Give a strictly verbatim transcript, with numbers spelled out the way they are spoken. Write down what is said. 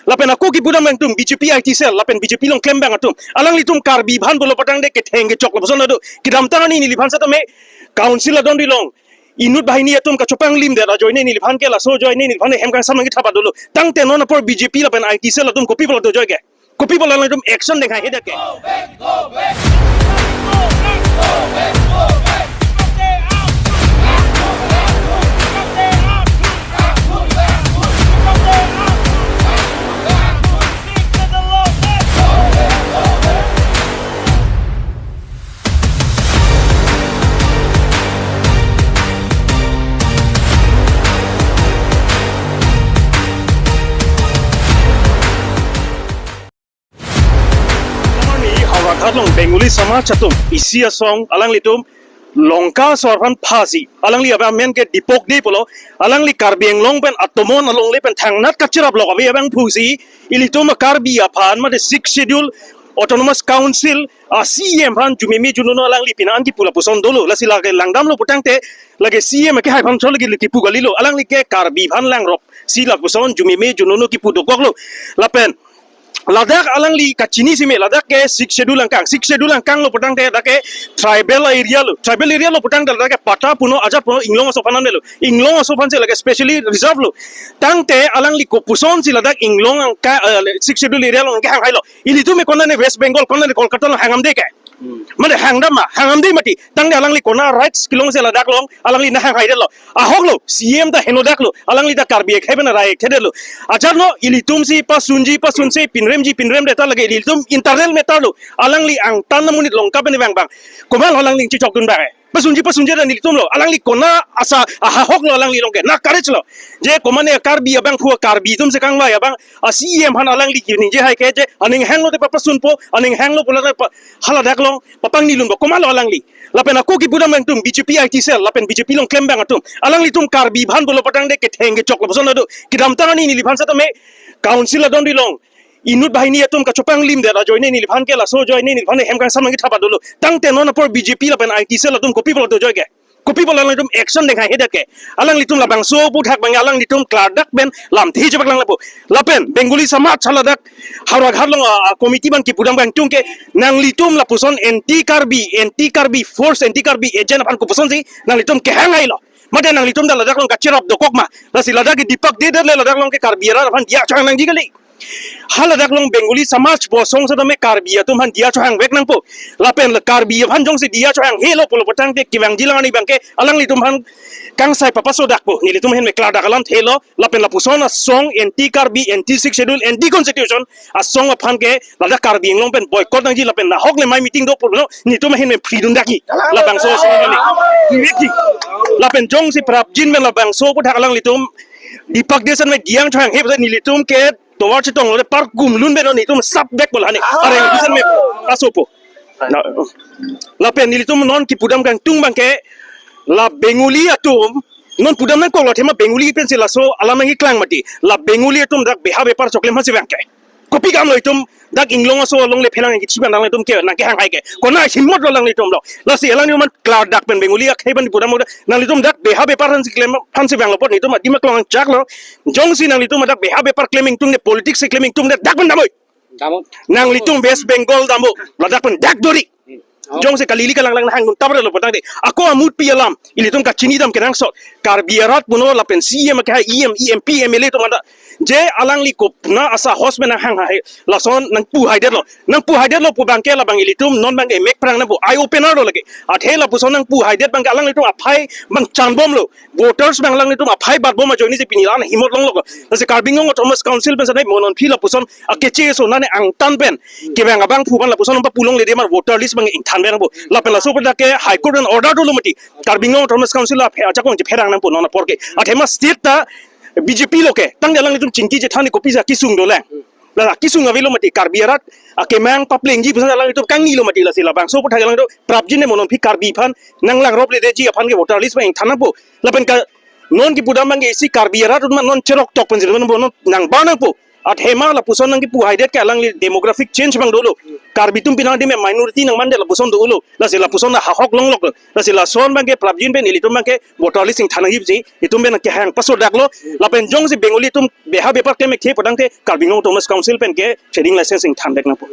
Lapen ako kipudam abang atum B J P I T cell, lapen B J P along klembang atum. Alanglitum Karbi aphan pulo putangte ketheng kechok lapuson ado. Kedamtang arni neliphan setame council adon dilong. Inut banghini atum kachopanglimdet ajoine neliphan ke laso ajoine neliphan hem kangsam nangkethap dolo. Tangte non apor B J P lapen I T cell atum kopi pulo dojoi ke. Kopi pulo alanglitum action dengkhai hedet ke. Arni Howraghat along Bengali Samaj atum isi asong alanglitum Lanka aso aphan phasi, alangli amen ke Deepak Dey pulo, alangli Karbi Anglong pen atomon alongle pen thangnat kachirap lok ave abangphusi, ilitum Karbi aphan mate Sixth Schedule Autonomous Council a C E M aphan jumeme junono alangli pina an kipu lapuson dolo, lasi lake langdamlo putangte lake C E M akehai aphan cholo kipu kalilo, alangli ke Karbi aphan langropsi lapuson jumeme junono kipu dokoklo. Lapen ladak alangli kachini sime, ladak ke Sixth Schedule angkang, Sixth Schedule angkang lo putangte ladak ke tribal area lo, tribal area lo putangte ladak ke patta puno ajat puno Inglong aso aphan anmelo, Inglong aso aphansi lake specially reserve lo. Tangte alangli kopusonsi ladak Inglong angka, eh, Sixth Schedule area along kehanghailo. Ilitum ke konane West Bengal, konane Kolkata along hangdamde ke. Mane hangdam ma, hangdamde mati. Tangte alangli kona rights kelongsi ladak along alangli nang hanghaidetlo. Ahoklo, C E M ta henodaklo. Alangli ta Karbi akhei pen rai khedetlo. Ajarno ilitumsi pasunji pasunse, pinremji pinremde ta lake ilitum internal matter lo. Alangli angtan amonit Lanka pen vangbang. Komat alangli chichokdun bang. Pasunji pasunje dan ilitum lo. Alangli kona asa ahahok lo alangli along ke. Na courage lo. Je komane Karbi abangphu Karbi atumsi kangvai abang a C E M aphan alangli kiningje hai ke je aning hanglo te papasunpo, aning hanglo pulang pa haladak along papangni lunpo, komatlo alangli. Lapen ako kipudam abang atum B J P I T cell, lapen B J P along klembang atum. Alanglitum Karbi aphan pulo putangte ketheng kechok lapuson ado. Kedamtang arni neliphan setame council adon dilong. Inut banghini atum kachopanglimdet ajoine neliphan ke laso ajoine neliphan hem kangsam nangkethap dolo. Tangte non apor B J P lapen I T cell atum kopi pulo dojoi ke. Kopi pulo alanglitum action dengkhai hedet ke. Alanglitum labangso aputhak abang alanglitum klardak pen lamthe chepaklang lapo. Lapen Bengali Samaj haladak Howraghat along, ah, committee abang kipudam abang atum ke nanglitum lapuson anti Karbi, anti Karbi force, anti Karbi agent aphan kopusonsi nanglitum kehanghailo. Mate nanglitum ta ladak along kachirap dokok ma. Lasi ladak ke Deepak Dey det le ladak along ke Karbi arat aphan diya chohang nangji kali. Haladak along Bengali Samaj pu asong setame Karbi atum aphan diya chohang vek nangpo. Lapen le Karbi aphan jongsi diya chohanghelo pulo putangte kevangji lang arni abang ke alanglitum aphan kangsai papasodakpo. Nelitum ahin me klardak alamthe lo. Lapen lapuson asong anti Karbi, anti Sixth Schedule, anti Constitution asong aphan ke ladak Karbi Anglong pen boycott nangji lapen nahok le mai meeting do pulo nelitum ahin me phridun dakji. Labangso asong aphan ni. Lapen jongsi prapjin pen labangso aputhak alanglitum Deepak Dey ason me diya chohanghe pusi nelitum ke tovar chetong lo, parkum lun beno nelitum sap back bola ni. Areng bisan me asopo. Na, lapen nelitum non kipudam kangtung abang ke la Bengali atum non pudam nangkoklo, athema Bengali pensi laso alam nangkeklang mati. La Bengali atum dak beha bepar choklem aphansi abang ke. Kopi kam lo itum dak Inglong aso alongle phelang kichi abang alanglitum ke nangkehanghai ke. Kona himot lo alanglitum lo. Lasi alanglitum aphan klardak pen Bengali akhei abang pudam lo. Nanglitum dak beha bepar aphansi klem aphansi abang lo apot nelitum adim aklong chak lo. Jongsi nanglitum dak beha bepar klem ingtungde, politics si klem ingtungde, dak pen damnoi. Damnoi. Nanglitum West Bengal damnoi. Ladak pen dak dori. Hmm. Jongsi kalili kalanglang hangdun tabra lo putangte. Ako amutpi alam. Ilitum kachinidam kenangsot. Karbi arat puno lapen C E M ke hai E M, E M P, M L A atum anta. Je alangli kopna asahos pen nanghanghai. Lason nangpuhaidetlo. Nangpuhaidetlo pu abang ke labang ilitum non abang ke mek prang nangpu eye opener lo lake. Athe lapuson nangpuhaidet abang ke alanglitum aphai abang chanbomlo. Voters abang alanglitum aphai batbom ajoinesi pini la-an himot longlo ko. Lasi Karbi Anglong Autonomous Council pen sanai mo non aphi lapuson akeche ason nane angtan pen kevang abangphu abang lapuson nangpapulongledetmar voter list abang ingthan pen nangpo. Lapen laso aputhak ke High Court pen order dolo mati. Karbi Anglong Autonomous Council aphe ajakong chepherang nangpo non apor ke. Athema state ta B J P lo ke. Tangte alanglitum chingki chethan ni kopisi akesung dolang. La akesung avelo mati Karbi arat akemang paplengji pusi alanglitum kangnilo mati, lasi labangso aputhak alanglitum prapjin ne mo non aphi Karbi aphan nanglangrople detji aphan ke voter list abang ingthan nangpo. Lapen ka non kipudam abang ke isi Karbi arat atum non cheroktok pensi non nangba nangpo. Athema lapuson nangkipu haidet ke alangli demographic change abang dolo. Karbi atum pinang adim minority nangmandet lapuson dolo. Lasi lapuson ahok longlok lo. Lasi lason abangke prapjin pen ilitum abangke voter list ingthan nangji, itum pen kehang pasodaklo. Lapen jongsi Bengali atum beha bepar kemekthe pu tangte Karbi Anglong Autonomous Council pen ke trading license ingthan dek nangpo.